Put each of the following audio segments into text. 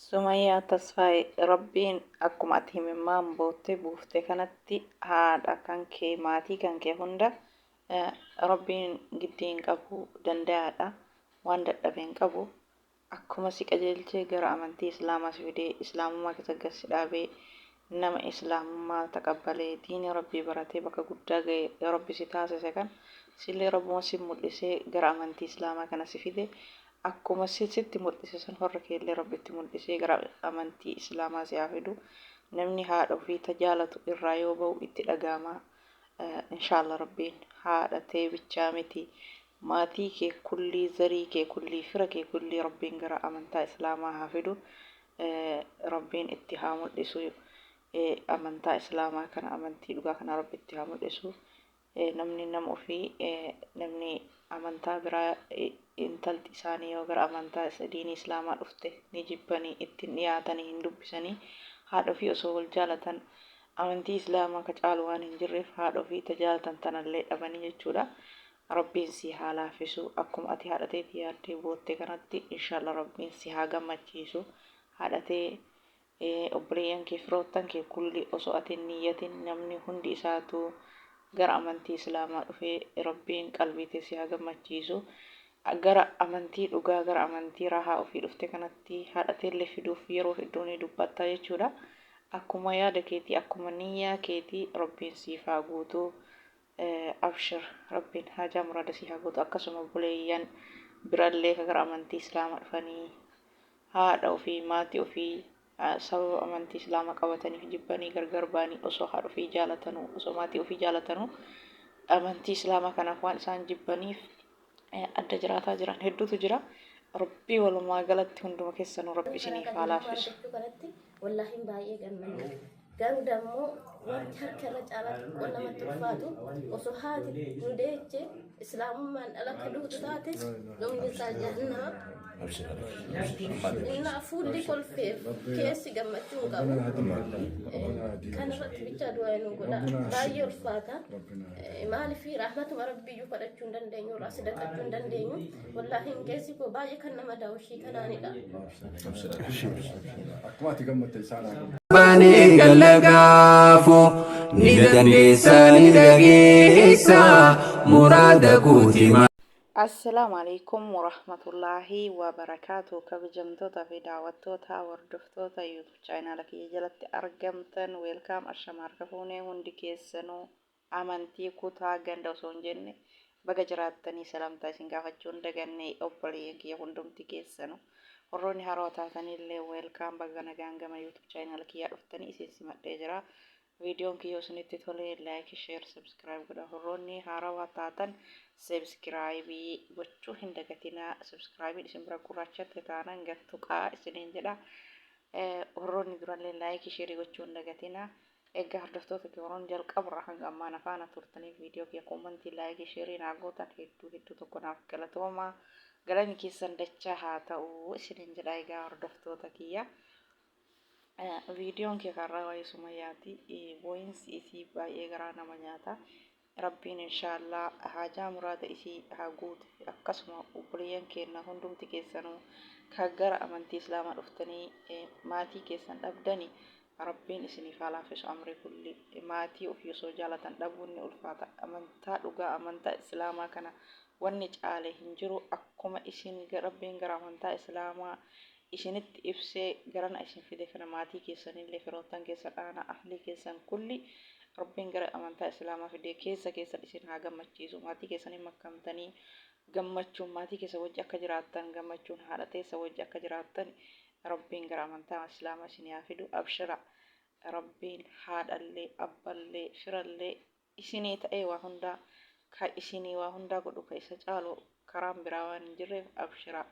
Sumayyaa Tasfaayee Rabbiin akkuma ati himimmaan boottee buufte kanatti haadha kan kee maatii kan kee hunda Rabbiin giddii hin qabu danda'aadha waan dadhabe hin qabu akkuma si qajeelchee gara amantii Islaamaa si fidee Islaamummaa keessa gad si dhaabee nama Islaamummaa taqabbalee diinii Rabbii baratee bakka guddaa gahe Rabbi si taasise kan sillee Rabbuma si mul'isee gara amantii Islaamaa kana si fide Akkuma si sitti muldhise san horra keellee Rabbi itti muldhisee gara amantii islaamaa si haa fidu. Namni haadha ofii ta jaalatu irraa yoo bahu itti dhagahama. Inshallah Rabbiin haadha tee bichaa miti maatii kee kullii zarii kee kullii fira kee kullii Rabbiin gara amantaa islaamaa haa fidu. Rabbiin itti haa muldhisu amantaa islaamaa kana amantii dhugaa kana Rabbi itti haa muldhisu. Namni nama ofii namni amantaa biraa intalti isaanii yoo gara amantaa diinii islaamaa dhufte ni jibbanii itti hin dhiyaatanii hin dubbisanii haadha ofii osoo wal jaalatan amantii islaamaa ka caalu waan hin jirreef haadha ofii ta jaalatan tanallee dhabanii jechuudha. Rabbiin sii haa laaffisu akkuma ati haadha teetii yaaddee bootte kanatti inshallah Rabbiin si haa gammachiisu haadha tee Obboleeyyan kee firoottan kee kulli osoo ati hin niyyatin namni hundi isaatuu gara amantii islaamaa dhufee Rabbiin qalbii tee si haa gammachiisu. Gara amantii dhugaa gara amantii raahaa ofii dhufte kanatti haadha teellee fiduuf yeroo hedduu ni dubbatta jechuudha. Akkuma yaada keetii akkuma niyyaa keetii Rabbiin siif haa guutu. Abshir Rabbiin haajaa muraada sii haa guutu. Akkasuma obboleeyyan birallee ka gara amantii islaamaa dhufanii haadha ofii, maatii ofii sababa amantii Islaamaa qabataniif jibbanii gargar ba'anii osoo haadha ofii jaalatanuu, osoo maatii ofii jaalatanuu amantii Islaamaa kanaaf waan isaan jibbaniif adda jiraataa jiran hedduutu jira. Rabbii walumaa galatti hunduma keessanuu Rabbi Kana isiniif haa qajeeltuu laaffisu. argachuu kanatti wallaahi baay'ee gammanna. Garuu dammoo wanti harka irra caalaa xiqqoo namatti ulfaatu osoo haati nu deeche islaamummaan dhala akka duutu taate dhumni isaa jahannama. Innaa fuulli kolfeef keessi gammachuu hin qabu. Kanarratti bichaa du'aa nu godha. Baay'ee ulfaata. Maaliif rahmatuma rabbiyyuu kadhachuu hin dandeenyu irraa sadaqachuu hin dandeenyu. Wallaahi keessi koo baay'ee kan nama daawishii kanaanidha. Akkuma ati gammadde isaan haa gammadu. Bani gallagaafu ni dandeessa ni dhageessa muraada kooti. Assalaamu alaikum warahmatullaahi wabarakaatu kabajamtoota fi daawwattoota hordoftoota YouTube chaayinaala kiyya jalatti argamtan weelkaam ashama harka fuunee hundi keessanuu amantii, kutaa, ganda osoo hin jenne baga jiraattanii salamtaa isin gaafachuu hin daganne obboleeyyan kiyya hundumti keessanu warroonni haarawaa taatanillee welcome baga nagaan gama YouTube channel kiyyaa dhuftanii isin simadhee jira. Viidiyoon kiyya isinitti tole like, share, subscribe godha. Warroonni haarawaa taatan subscribe gochuu hin dagatinaa. Subscribe isin bira gurraachatte taanaan gad tuqaa isiniin jedha. Warroonni durallee like, share gochuu hin dagatinaa. Egaa hordoftoota kiyya warroonni jalqabarraa hanga ammaa na faana turtanii viidiyoo kiyya koomantii laayikii sheerii naa gootan hedduu hedduu tokko naaf galatooma. Galanni keessan dachaa haa ta'u isiniin jedha egaa hordoftoota kiyya. Viidiyoon kiyya karraa waa'ee Sumayyaati. Boo'insi isii baay'ee garaa nama nyaata. Rabbiin inshallah haajaa muraada isii haa guutu akkasuma obboleeyyan keenna hundumti keessanuu ka gara amantii islaamaa dhuftanii maatii keessan dhabdani Rabbiin isiniif haa laaffisu amrii kulli maatii ofii osoo jaalatan dhabuun ni ulfaata amantaa dhugaa amantaa islaamaa kana wanni caale hin jiru akkuma isin Rabbiin gara amantaa islaamaa isinitti ibsee garana isin fide kana maatii keessanillee firoottan keessan aanaa ahlii keessan kulli Rabbiin gara amantaa islaamaa fidee keessa keessan isin haa gammachiisu maatii keessanii makkamtanii gammachuun maatii keessa wajji akka jiraattan gammachuun haadha teessa wajji akka jiraattan Rabbiin gara amantaa islaamaa isin haa fidu abshira Rabbiin haadhallee abballee firallee isinii ta'ee waa hundaa ka isinii waa hundaa godhu ka isa caalu karaan biraa waan hin jirreef abshiraa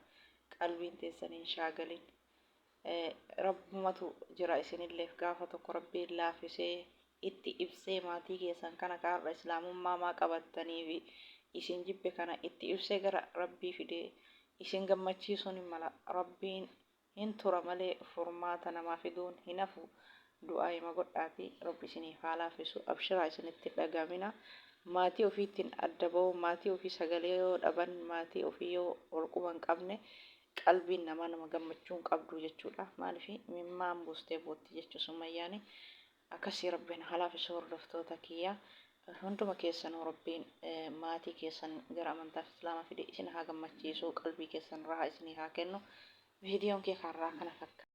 qalbiin teessan hin shaagalin rabbumatu jira isinilleef gaafa tokko rabbiin laafisee itti ibsee maatii keessan kana ka har'a islaamummaa maa qabattaniifi isin jibbe kana itti ibsee gara rabbii fidee isin gammachiisuun hin mala rabbiin Hin tura malee furmaata namaa fiduun hin hafu du'aayima godhaati rabbi isiniif haa laaffisu abshiraa isinitti hin dhagahamina maatii ofiittiin adda ba'uun maatii ofii sagalee yoo dhaban maatii ofii yoo wal quba hin qabne Qalbiin namaa nama gammachuu hin qabdu jechuudha. Maaliif imimmaan buustee bootti jechuu Summayyaani. Akkasii Rabbiin haa laafisu hordoftoota kiyya. Hunduma keessanuu Rabbiin maatii keessan gara amantaa Islaamaa fide isin haa gammachiisu, qalbii keessan rahaa isinii haa kennu. Viidiyoon kee karraa kana fakkaata.